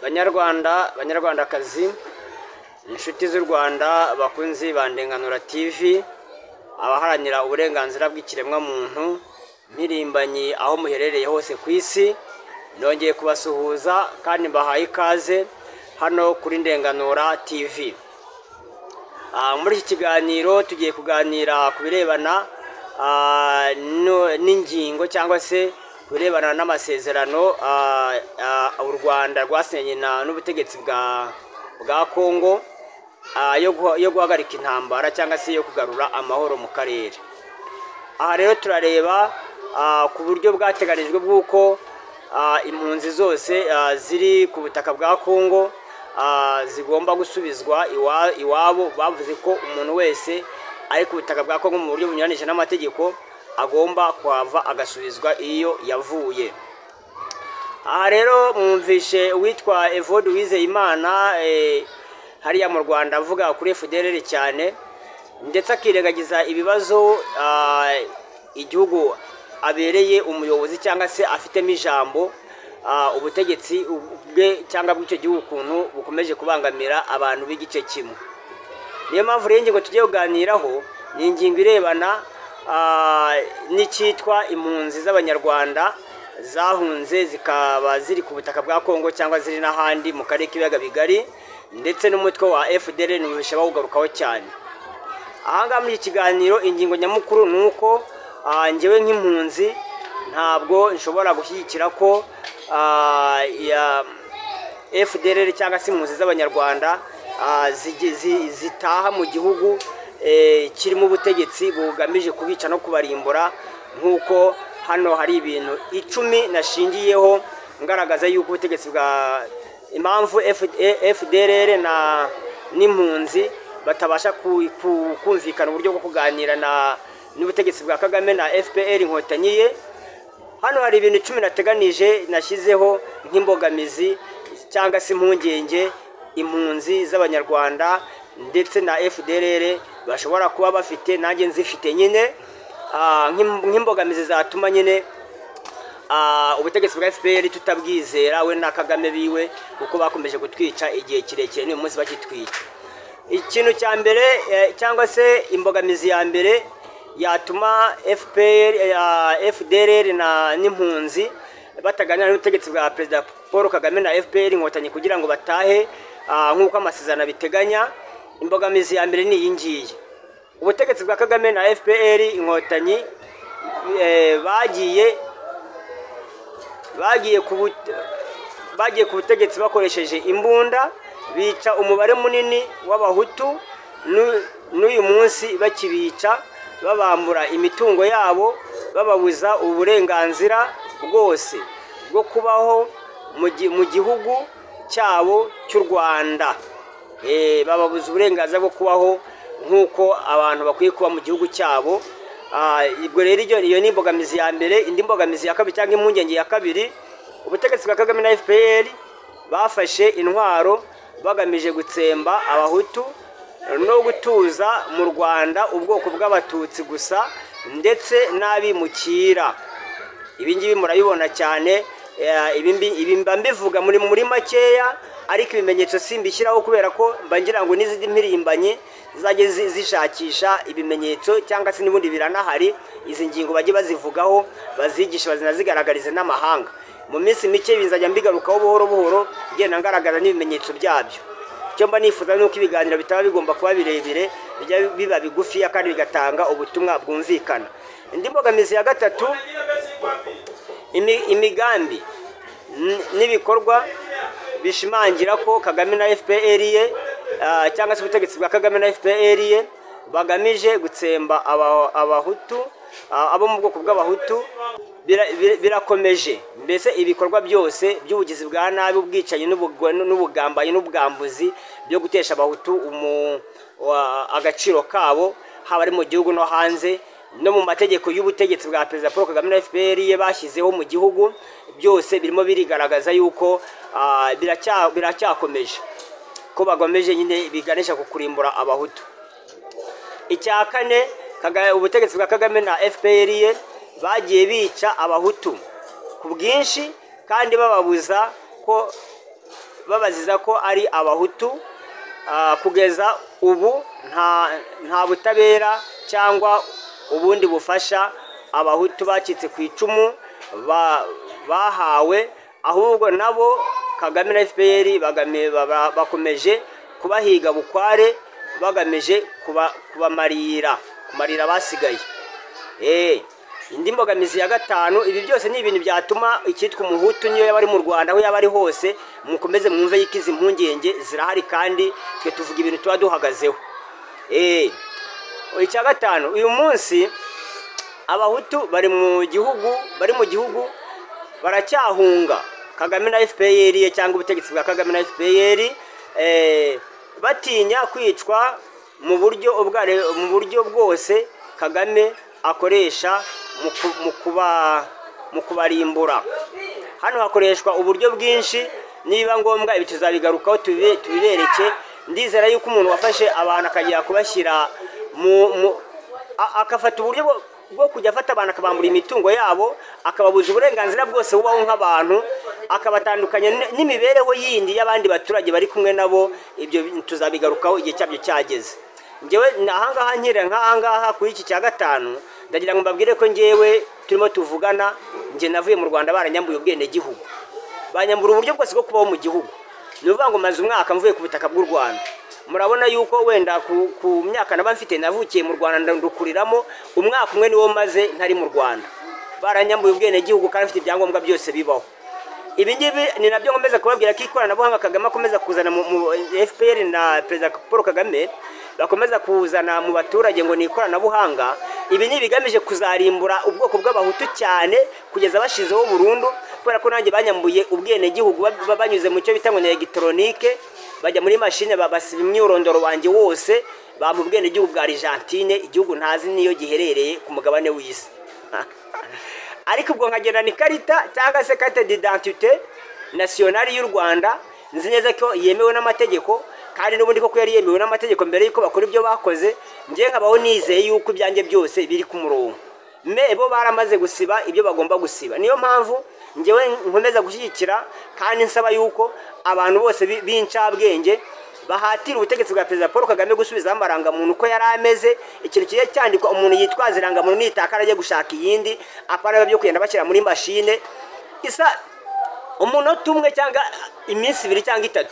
Banyarwanda, banyarwandakazi, inshuti z'u Rwanda, bakunzi ba Ndenganura TV, abaharanira uburenganzira bw'ikiremwamuntu, mpirimbanyi aho muherereye hose ku isi, nongeye kubasuhuza kandi mbahaye ikaze hano kuri Ndenganura TV. Muri iki kiganiro tugiye kuganira ku birebana n'ingingo cyangwa se ku birebana n'amasezerano u Rwanda rwasinye n'ubutegetsi bwa Kongo yo guhagarika intambara cyangwa se yo kugarura amahoro mu karere. Aha rero turareba ku buryo bwateganijwe bw'uko impunzi zose ziri ku butaka bwa Kongo zigomba gusubizwa iwabo. Bavuze ko umuntu wese ari ku butaka bwa Kongo mu buryo bunyuranije n'amategeko agomba kuhava agasubizwa iyo yavuye. Aha rero mwumvishe uwitwa Evode Uwizeyimana hariya mu Rwanda avuga kuri FDLR cyane, ndetse akirengagiza ibibazo igihugu abereye umuyobozi cyangwa se afitemo ijambo, ubutegetsi bwe cyangwa bw'icyo gihugu ukuntu bukomeje kubangamira abantu b'igice kimwe. Niyo mpamvu rero ingingo tugiye kuganiraho ni ingingo irebana n'icyitwa impunzi z'Abanyarwanda zahunze zikaba ziri ku butaka bwa Kongo cyangwa ziri n'ahandi mu karere k'ibiyaga bigari, ndetse n'umutwe wa FDLR numvisha bawugarukaho cyane. Aha ngaha muri iki kiganiro ingingo nyamukuru ni uko njyewe nk'impunzi ntabwo nshobora gushyigikira ko ya FDLR cyangwa se impunzi z'Abanyarwanda zitaha mu gihugu kirimo ubutegetsi bugamije kubica no kubarimbura, nk'uko hano hari ibintu 10 nashingiyeho ngaragaza yuko ubutegetsi bwa impamvu FDLR na n'impunzi batabasha kumvikana uburyo bwo kuganira n'ubutegetsi bwa Kagame na FPR Inkotanyi ye. Hano hari ibintu 10 nateganije nashyizeho nk'imbogamizi cyangwa se impungenge impunzi z'Abanyarwanda ndetse na FDLR bashobora kuba bafite, nanjye nzifite nyine, nk'imbogamizi zatuma nyine ubutegetsi bwa FPR tutabwizera we na Kagame biwe, kuko bakomeje kutwica igihe kirekire n'uyu munsi bakitwica. Ikintu cya mbere cyangwa se imbogamizi ya mbere yatuma FPR, FDLR n'impunzi bataganira n'ubutegetsi bwa Perezida Paul Kagame na FPR Inkotanyi kugira ngo batahe nk'uko amasezerano abiteganya, imbogamizi ya mbere ni iyi ngiyi. Ubutegetsi bwa Kagame na FPR Inkotanyi bagiye ku butegetsi bakoresheje imbunda, bica umubare munini w'Abahutu, n'uyu munsi bakibica, babambura imitungo yabo, bababuza uburenganzira bwose bwo kubaho mu gihugu cyabo cy'u Rwanda. Bababuza uburenganzira bwo kubaho nk'uko abantu bakwiye kuba mu gihugu cyabo. Ubwo rero iyo ni imbogamizi ya mbere. Indi mbogamizi ya kabiri cyangwa impungenge ya kabiri, ubutegetsi bwa Kagame na FPR bafashe intwaro bagamije gutsemba Abahutu no gutuza mu Rwanda ubwoko bw'Abatutsi gusa ndetse n'abimukira. Ibi ngibi murabibona cyane, ibi mba mbivuga muri makeya, ariko ibimenyetso simbishyiraho kubera ko mba ngira ngo n'izindi mpirimbanyi zizajye zishakisha ibimenyetso cyangwa se n'ubundi biranahari, izi ngingo bajye bazivugaho, bazigishe, bazinazigaragarize n'amahanga. Mu minsi mike bizajya mbigarukaho buhoro buhoro, ngenda ngaragaza n'ibimenyetso byabyo. Icyo mba nifuza ni uko ibiganiro bitaba bigomba kuba birebire, bijya biba bigufiya kandi bigatanga ubutumwa bwumvikana. Indi mbogamizi ya gatatu, imigambi n'ibikorwa bishimangira ko Kagame na FPR ye, cyangwa se ubutegetsi bwa Kagame na FPR ye bagamije gutsemba Abahutu, abo mu bwoko bw'Abahutu, birakomeje. Mbese ibikorwa byose by'ubugizi bwa nabi, ubwicanyi n'ubugambanyi n'ubwambuzi byo gutesha Abahutu agaciro kabo, haba ari mu gihugu no hanze, no mu mategeko y'ubutegetsi bwa Perezida Paul Kagame na FPR ye bashyizeho mu gihugu, byose birimo birigaragaza yuko biracyakomeje, ko bagomeje nyine biganisha ku kurimbura Abahutu. Icya kane, ubutegetsi bwa Kagame na FPR ye bagiye bica Abahutu ku bwinshi kandi bababuza ko babaziza ko ari Abahutu. Kugeza ubu nta butabera cyangwa ubundi bufasha Abahutu bacitse ku icumu bahawe, ahubwo nabo Kagame na FPR bakomeje kubahiga bukware, bagamije kubamarira, kumarira basigaye. Indi mbogamizi ya gatanu, ibi byose ni ibintu byatuma icyitwa Umuhutu, niyo yaba ari mu Rwanda, aho yaba ari hose, mukomeze mwumve yuko izi mpungenge zirahari, kandi twe tuvuga ibintu tuba duhagazeho. Icya gatanu, uyu munsi Abahutu bari mu gihugu baracyahunga Kagame na FPR ye, cyangwa ubutegetsi bwa Kagame na FPR, batinya kwicwa mu buryo bwose Kagame akoresha mu kubarimbura. Hano hakoreshwa uburyo bwinshi, niba ngombwa ibi tuzabigarukaho, tubibereke. Ndizera yuko umuntu wafashe abantu akajya kubashyira akafata uburyo bwo kujya afata abantu, akabambura imitungo yabo, akababuza uburenganzira bwose bubaho nk'abantu, akabatandukanya n'imibereho yindi y'abandi baturage bari kumwe nabo. Ibyo tuzabigarukaho igihe cyabyo cyageze. Njyewe ahangaha nkira nk'ahangaha kuri iki cya gatanu, ndagira ngo mbabwire ko njyewe turimo tuvugana, njye navuye mu Rwanda baranyambuye ubwenegihugu, banyambura uburyo bwose bwo kubaho mu gihugu. Ni ukuvuga ngo maze umwaka mvuye ku butaka bw'u Rwanda. Murabona yuko wenda ku myaka naba mfite, navukiye mu Rwanda ndukuriramo, umwaka umwe niwo maze ntari mu Rwanda. Baranyambuye ubwenegihugu kandi mfite ibyangombwa byose bibaho. Ibi ngibi ni nabyo nkomeza kubabwira ko ikoranabuhanga Kagame akomeza kuzana mu FPR na Perezida Paul Kagame bakomeza kuzana mu baturage ngo ni ikoranabuhanga, ibi ni ibigamije kuzarimbura ubwoko bw'Abahutu cyane kugeza bashizeho burundu. Kubera ko nanjye banyambuye ubwenegihugu banyuze mu cyo bita ngo ni électronique, bajya muri mashine, basiba imyirondoro wanjye wose, bampa ubwenegihugu bwa Argentine, igihugu ntazi niyo giherereye ku mugabane w'isi. Ariko ubwo nkagendana ikarita cyangwa se carte d'identité nationale y'u Rwanda, nzi neza ko yemewe n'amategeko, kandi n'ubundi koko yari yemewe n'amategeko mbere y'uko bakora ibyo bakoze. Njye nkabaho nizeye yuko ibyanjye byose biri ku murongo, mais bo baramaze gusiba ibyo bagomba gusiba. Niyo mpamvu njyewe nkomeza gushyigikira kandi nsaba yuko abantu bose b'incabwenge bahatira ubutegetsi bwa Perezida Paul Kagame gusubizaho amarangamuntu uko yari ameze. Ikintu kigiye cyandikwa, umuntu yitwaza irangamuntu, nitakara ajye gushaka iyindi, apana byo kugenda bashyira muri mashine isa umunota umwe cyangwa iminsi 2 cyangwa 3.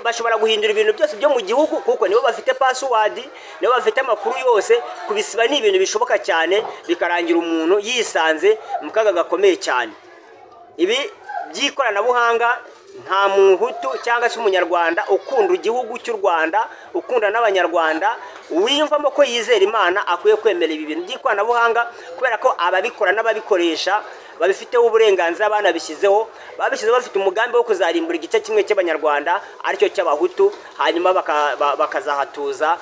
Bashobora guhindura ibintu byose byo mu gihugu, kuko nibo bafite password, nibo bafite amakuru yose. Kubisiba ni ibintu bishoboka cyane, bikarangira umuntu yisanze mu kaga gakomeye cyane. Ibi by'ikoranabuhanga, nta Muhutu cyangwa se Umunyarwanda ukunda igihugu cy'u Rwanda, ukunda n'Abanyarwanda, wiyumvamo ko yizera Imana, akwiye kwemera ibi bintu by'ikoranabuhanga, kubera ko ababikora n'ababikoresha babifiteho uburenganzira. Banabishyizeho, babishyizeho bafite umugambi wo kuzarimbura igice kimwe cy'Abanyarwanda, aricyo cy'Abahutu, hanyuma bakazahatuza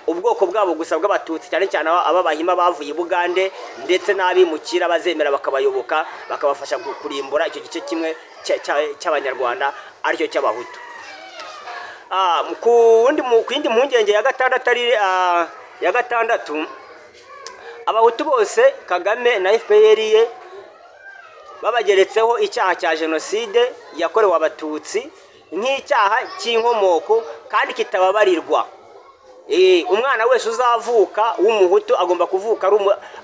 ubwoko bwabo gusa bw'Abatutsi, cyane cyane ab'Abahima bavuye i Bugande, ndetse n'abimukira bazemera bakabayoboka, bakabafasha kurimbura icyo gice kimwe cy'Abanyarwanda, aricyo cy'Abahutu. Ku yindi mpungenge ya gatandatu, ari ya gatandatu, Abahutu bose Kagame na FPR ye babageretseho icyaha cya jenoside yakorewe Abatutsi nk'icyaha cy'inkomoko kandi kitababarirwa. Umwana wese uzavuka w'Umuhutu agomba kuvuka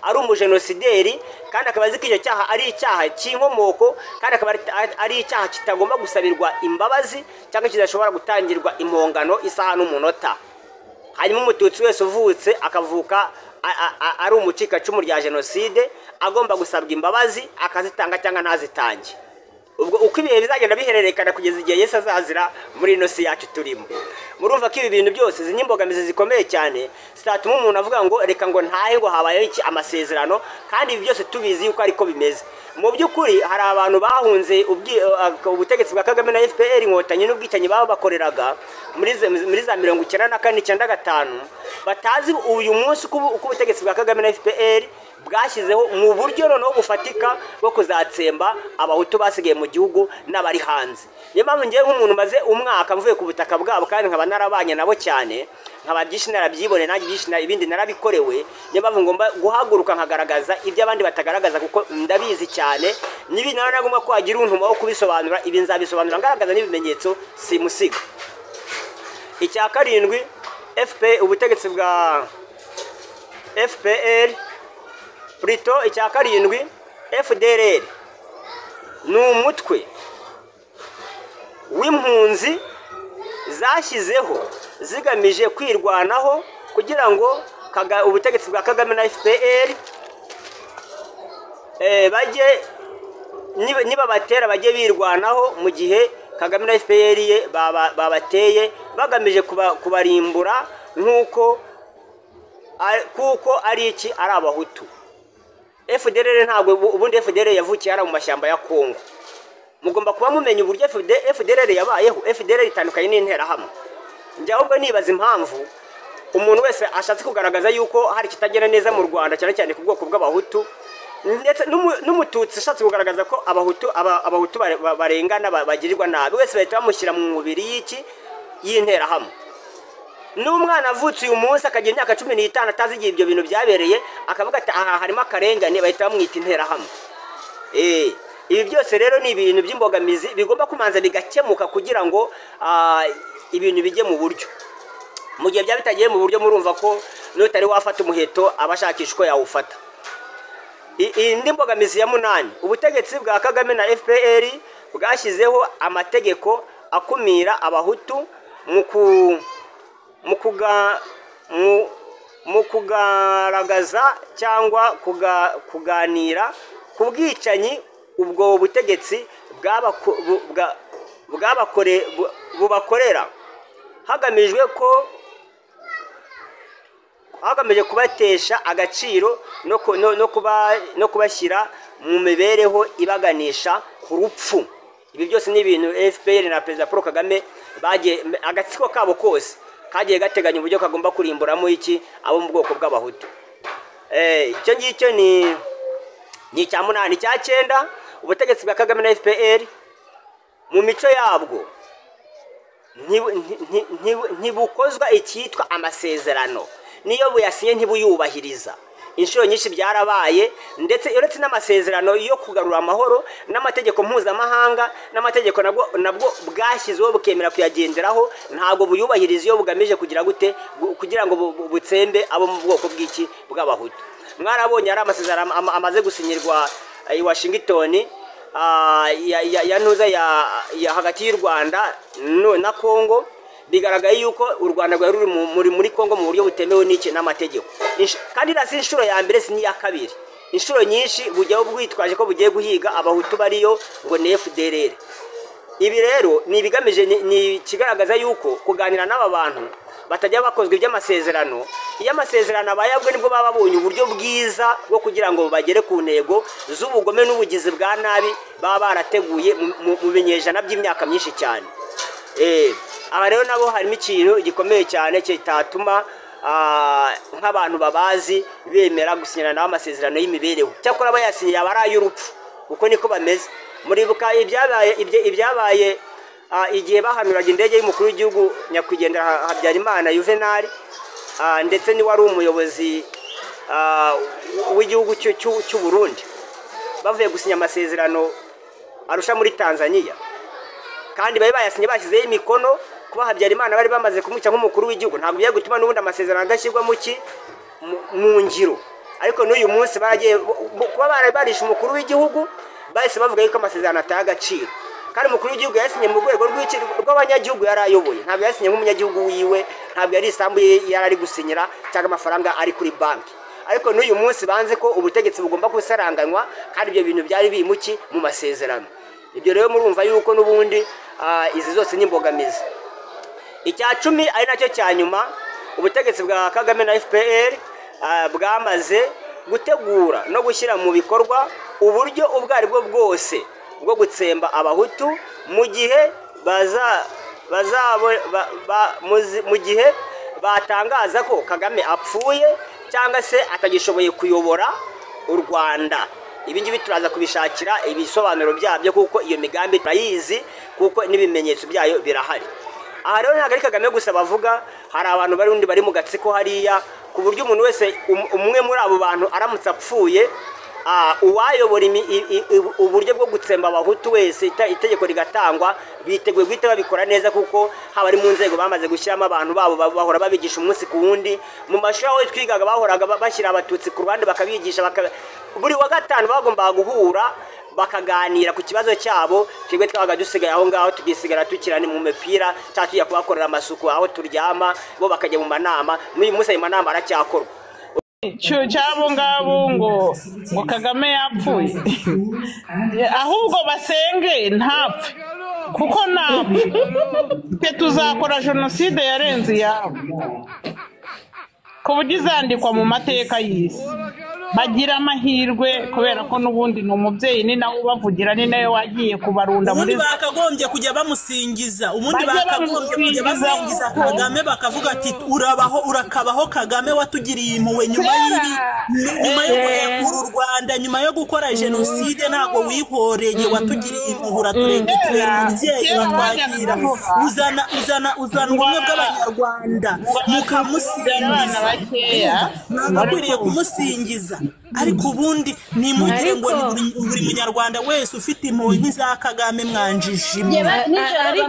ari umujenosideri, kandi akaba azi ko icyo cyaha ari icyaha cy'inkomoko, kandi akaba ari icyaha kitagomba gusabirwa imbabazi cyangwa kidashobora gutangirwa impongano isaha n'umunota. Hanyuma Umututsi wese uvutse akavuka ari umucikacumu rya jenoside agomba gusabwa imbabazi, akazitanga cyangwa ntazitange. Ubwo uko ibihe bizagenda bihererekana kugeza igihe Yesu azazira muri ino si yacu turimo. Murumva ko ibi bintu byose, izi ni imbogamizi zikomeye cyane zitatuma umuntu avuga ngo reka ngo ntahe, ngo habayeho iki, amasezerano, kandi ibi byose tubizi yuko ariko bimeze. Mu by'ukuri hari abantu bahunze ubutegetsi bwa Kagame na FPR Inkotanyi n'ubwicanyi babakoreraga. muri za 94, 95, batazi uyu munsi uko ubutegetsi bwa Kagame na FPR bwashyizeho mu buryo noneho bufatika bwo kuzatsemba Abahutu basigaye mu gihugu n'abari hanze. Niyo mpamvu ngewe nk'umuntu umaze umwaka mvuye ku butaka bwabo, kandi nkaba narabanye nabo cyane, nkaba byinshi narabyibone, nanjye byinshi ibindi narabikorewe, niyo mpamvu ngomba guhaguruka nkagaragaza ibyo abandi batagaragaza, kuko ndabizi cyane. Nibi nawe nagomba ko wagira untuma wo kubisobanura, ibi nzabisobanura ngaragaza n'ibimenyetso simusiga. Icya karindwi, FP ubutegetsi bwa FPR plutôt, icya karindwi, FDLR ni umutwe w'impunzi zashyizeho zigamije kwirwanaho kugira ngo ubutegetsi bwa Kagame na FPR bajye nibabatera bajye birwanaho mu gihe Kagame na FPR ye babateye bagamije kubarimbura, nk'uko kuko ari iki, ari Abahutu. FDLR ntabwo, ubundi FDLR yavukiye hariya mu mashyamba ya Kongo. Mugomba kuba mumenya uburyo FDLR yabayeho. FDLR itandukanye n'Interahamwe. Njye ahubwo nibaza impamvu umuntu wese ashatse kugaragaza yuko hari ikitagenda neza mu Rwanda, cyane cyane ku bwoko bw'Abahutu, ndetse n'Umututsi ushatse kugaragaza ko Abahutu barengana, bagirirwa nabi, wese bahita bamushyira mu mubiri y'iki, y'Interahamwe. N'umwana avutse uyu munsi akagira imyaka 15 atazi igihe ibyo bintu byabereye, akavuga ati aha harimo akarengane, bahita bamwita Interahamwe. Ibi byose rero ni ibintu by'imbogamizi bigomba kumanza bigakemuka kugira ngo ibintu bijye mu buryo. Mu gihe byaba bitagiye mu buryo, murumva ko n'utari wafata umuheto aba ashakisha uko yawufata. Indi mbogamizi ya munani, ubutegetsi bwa Kagame na FPR bwashyizeho amategeko akumira Abahutu mu kugaragaza cyangwa kuganira ku bwicanyi ubwo butegetsi bubakorera, hagamijwe kubatesha agaciro no kubashyira mu mibereho ibaganisha ku rupfu. Ibi byose ni ibintu FPR na Perezida Paul Kagame bagiye, agatsiko kabo kose kagiye gateganya uburyo kagomba kurimburamo iki, abo mu bwoko bw'Abahutu. Icyo ngicyo ni icya munani. Icya cyenda, ubutegetsi bwa Kagame na FPR mu mico yabwo ntibukozwa icyitwa amasezerano. Niyo buyasinye ntibuyubahiriza. Inshuro nyinshi byarabaye, ndetse uretse n'amasezerano yo kugarura amahoro n'amategeko mpuzamahanga n'amategeko nabwo bwashyizeho bukemera kuyagenderaho, ntabwo buyubahiriza iyo bugamije kugira gute, kugira ngo butsembe abo mu bwoko bw'iki, bw'Abahutu. Mwarabonye ari amasezerano amaze gusinyirwa i Washington, ya ntuza ya hagati y'u Rwanda na Kongo, bigaragaye yuko u Rwanda rwari ruri muri Kongo mu buryo butemewe n'iki, n'amategeko. Kandi iriya si inshuro ya mbere, si n'iya kabiri. Inshuro nyinshi bujyaho bwitwaje ko bugiye guhiga Abahutu bariyo ngo ni FDLR. Ibi rero ni ibigamije, ni ikigaragaza yuko kuganira n'aba bantu batajya bakozwa iby'amasezerano. Iyo amasezerano abaye, ahubwo nibwo baba babonye uburyo bwiza bwo kugira ngo bagere ku ntego z'ubugome n'ubugizi bwa nabi baba barateguye mu binyejana by'imyaka myinshi cyane. Aba rero nabo harimo ikintu gikomeye cyane kitatuma nk'abantu babazi bemera gusinyana nabo amasezerano y'imibereho. Cyakora abayasinyiye aba ari ay'urupfu, kuko niko bameze. Muribuka ibyabaye igihe bahanuraga indege y'umukuru w'igihugu nyakwigendera Habyarimana Juvenal, ndetse ni wari umuyobozi w'igihugu cy'u Burundi, bavuye gusinya amasezerano Arusha muri Tanzania, kandi bari bayasinye bashyizeho imikono. Kuba Habyarimana bari bamaze kumwica nk'umukuru w'igihugu ntabwo byari gutuma n'ubundi amasezerano adashyirwa mu ngiro. Ariko n'uyu munsi baragiye kuba barishe umukuru w'igihugu, bahise bavuga yuko amasezerano ataye agaciro, kandi umukuru w'igihugu yasinye mu rwego rw'abanyagihugu yari ayoboye, ntabwo yasinye nk'umunyagihugu wiwe, ntabwo yari isambu ye yari ari gusinyira cyangwa amafaranga ari kuri banki. Ariko n'uyu munsi banze ko ubutegetsi bugomba gusaranganywa, kandi ibyo bintu byari biri mu masezerano. Ibyo rero murumva yuko n'ubundi izi zose ni imbogamizi. Icya 10 ari nacyo cya nyuma, ubutegetsi bwa Kagame na FPR bwamaze gutegura no gushyira mu bikorwa uburyo ubwo ari bwo bwose bwo gutsemba Abahutu mu gihe baza bazabo mu gihe batangaza ko Kagame apfuye cyangwa se atagishoboye kuyobora u Rwanda. Ibi ngibi turaza kubishakira ibisobanuro byabyo, kuko iyo migambi turayizi, kuko n'ibimenyetso byayo birahari. Aha rero ntabwo ari Kagame gusa bavuga, hari abantu bari bari mu gatsiko hariya, ku buryo umuntu wese umwe muri abo bantu aramutse apfuye, uwayobora uburyo bwo gutsemba abahutu wese, itegeko rigatangwa, biteguye guhita babikora neza, kuko haba ari mu nzego bamaze gushyiramo abantu babo, bahora babigisha umunsi ku wundi. Mu mashuri aho twigaga bahoraga bashyira abatutsi ku ruhande bakabigisha, buri wa gatanu bagombaga guhura bakaganira ku kibazo cyabo. Twebwe twabaga dusigaye aho ngaho, tugisigara tukirana mu mipira cyangwa tujya kubakorera amasuku aho turyama, bo bakajya mu manama. N'uyu munsi ayo manama aracyakorwa. Cyabo ngabo ngo Kagame yapfuye, ahubwo basenge ntapfe, kuko napfe twe tuzakora jenoside yarenze iyabo, ku buryo izandikwa mu mateka y'isi. Bagira amahirwe kubera ko n'ubundi ni umubyeyi, ni nawe ubavugira, ni nawe wagiye kubarunda muri Ubundi bakagombye kujya bamusingiza, ubundi bakagombye kujya basingiza Kagame, bakavuga ati urabaho, urakabaho Kagame, watugiriye impuhwe nyuma y'ibi, nyuma yo guhekura u Rwanda, nyuma yo gukora jenoside, ntabwo wihoreye, watugiriye impuhwe, uratureka, utubera umubyeyi, uratwakira, uzana uzana uzana ubumwe bw'abanyarwanda, mukamusingiza. Mwagakwiriye kumusingiza. Ariko ubundi nimugire ngo buri munyarwanda wese ufite impuhwe nk'iza Kagame mwanjijimwe,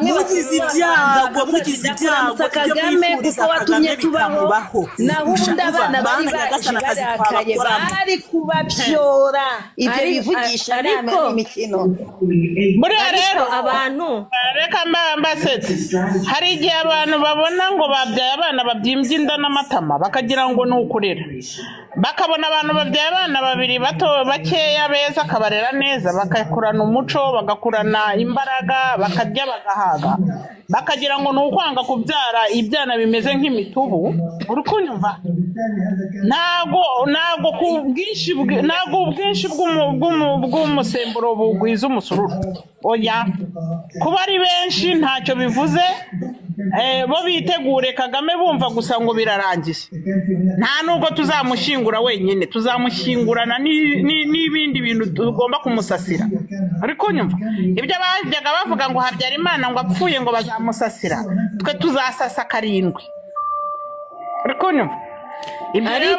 mugize ibyago, mugize ibyago, ibyo mwifuriza Kagame bikamubaho. Naho ubundi abana bari barakaye bari kubabyora ibyo bivugisha nama n'imikino. Buriya rero abantu reka mbasetse, hari igihe abantu babona ngo babyaye abana babyimbye inda n'amatama bakagira ngo ni ukurera, bakabona abantu babyaye abana babiri bato bakeya beza akabarera neza, bagakurana umuco, bagakurana imbaraga, bakarya bagahaga, bakagira ngo ni ukwanga kubyara ibyana bimeze nk'imitubu. Uri kunyumva? Ntabwo ubwinshi bw'umusemburo bugwiza umusururu. Oya, kuba ari benshi ntacyo bivuze. Bo bitegure Kagame bumva gusa ngo birarangiye, nta nubwo tuzamushyingura wenyine, tuzamushyingurana n'ibindi bintu tugomba kumusasira. Ariko nyumva ibyo bajyaga bavuga ngo Habyarimana ngo apfuye ngo bazamusasira, twe tuzasasa karindwi. Ariko nyumva ibyo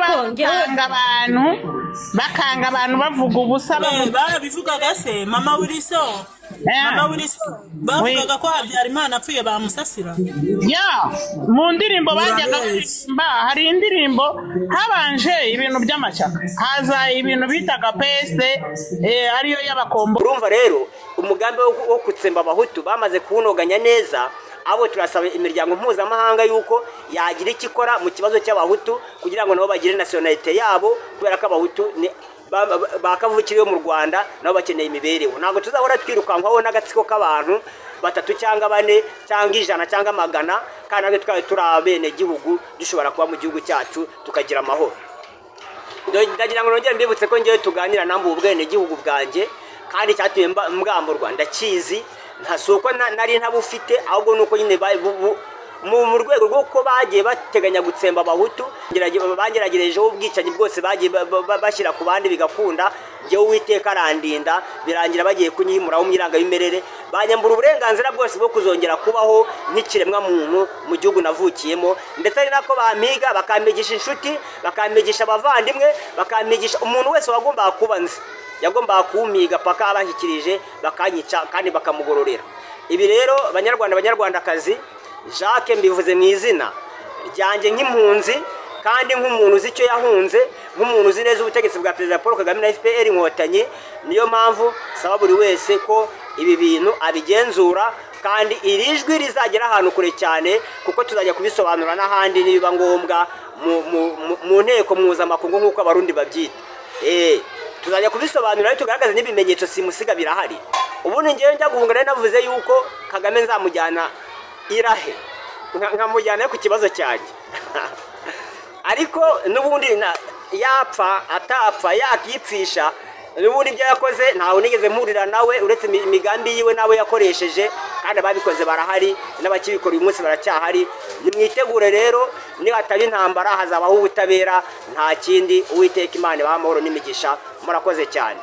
bakanga abantu bavuga ubusa. Barabivugaga se mama Wilson? Mama Wilson bavugaga ko Habyarimana apfuye bamusasira. Ya, mu ndirimbo bajyaga kuririmba, hari indirimbo habanje ibintu by'amashyaka, haza ibintu bitaga PSD, ariyo y'abakombo. Urumva rero umugambi wo gutsemba abahutu bamaze kuwunoganya neza. Abo turasaba imiryango mpuzamahanga yuko yagira icyo ikora mu kibazo cy'abahutu, kugira ngo nabo bagire nationalité yabo, kubera ko abahutu bakavukiriye mu Rwanda nabo bakeneye imibereho. Ntabwo tuzahora twirukankwaho n'agatsiko k'abantu batatu cyangwa bane cyangwa 100 cyangwa 100, kandi natwe twari turi abenegihugu dushobora kuba mu gihugu cyacu tukagira amahoro. Ndagira ngo nongere mbibutse ko ngewe tuganira nambu ubwenegihugu bwanjye, kandi cyatumye mbwamburwa ndakizi, nta suko nari ntabufite, ahubwo nuko nyine mu rwego rw'uko bagiye bateganya gutsemba abahutu, bageragerejeho ubwicanyi bwose bagiye bashyira ku bandi bigakunda. Njyewe Uwiteka arandinda, birangira bagiye kunyimuraho mu irangamimerere, banyambura uburenganzira bwose bwo kuzongera kubaho nk'ikiremwa muntu mu gihugu navukiyemo. Ndetse ari nako bampiga, bakampigisha inshuti, bakampigisha abavandimwe, bakampigisha umuntu wese wagombaga kuba nzi, yagombaga kumpiga paka abanshyikirije bakanyica kandi bakamugororera. Ibi rero banyarwanda banyarwandakazi, Jacques mbivuze mu izina ryanjye nk'impunzi, kandi nk'umuntu uzi icyo yahunze, nk'umuntu uzi neza ubutegetsi bwa Perezida Paul Kagame na FPR Inkotanyi. Niyo mpamvu saba buri wese ko ibi bintu abigenzura, kandi iri jwi rizagera ahantu kure cyane, kuko tuzajya kubisobanura n'ahandi nibiba ngombwa mu nteko mpuzamakungu nk'uko abarundi babyita. Tuzajya kubisobanura tugaragaza n'ibimenyetso simusiga birahari. Ubundi ngewe njya guhunga nari navuze yuko Kagame nzamujyana irahe, nkamujyana ku kibazo cyanjye. Ariko n'ubundi yapfa atapfa yakipfisha, n'ubundi ibyo yakoze ntawe nigeze mpurira nawe, uretse imigambi yiwe nawe yakoresheje, Kandi ababikoze barahari, n'abakibikora uyu munsi baracyahari. Nimwitegure rero, nihataba intambara hazabaho ubutabera, nta kindi. Uwiteka Imana ibahe amahoro n'imigisha. Murakoze cyane.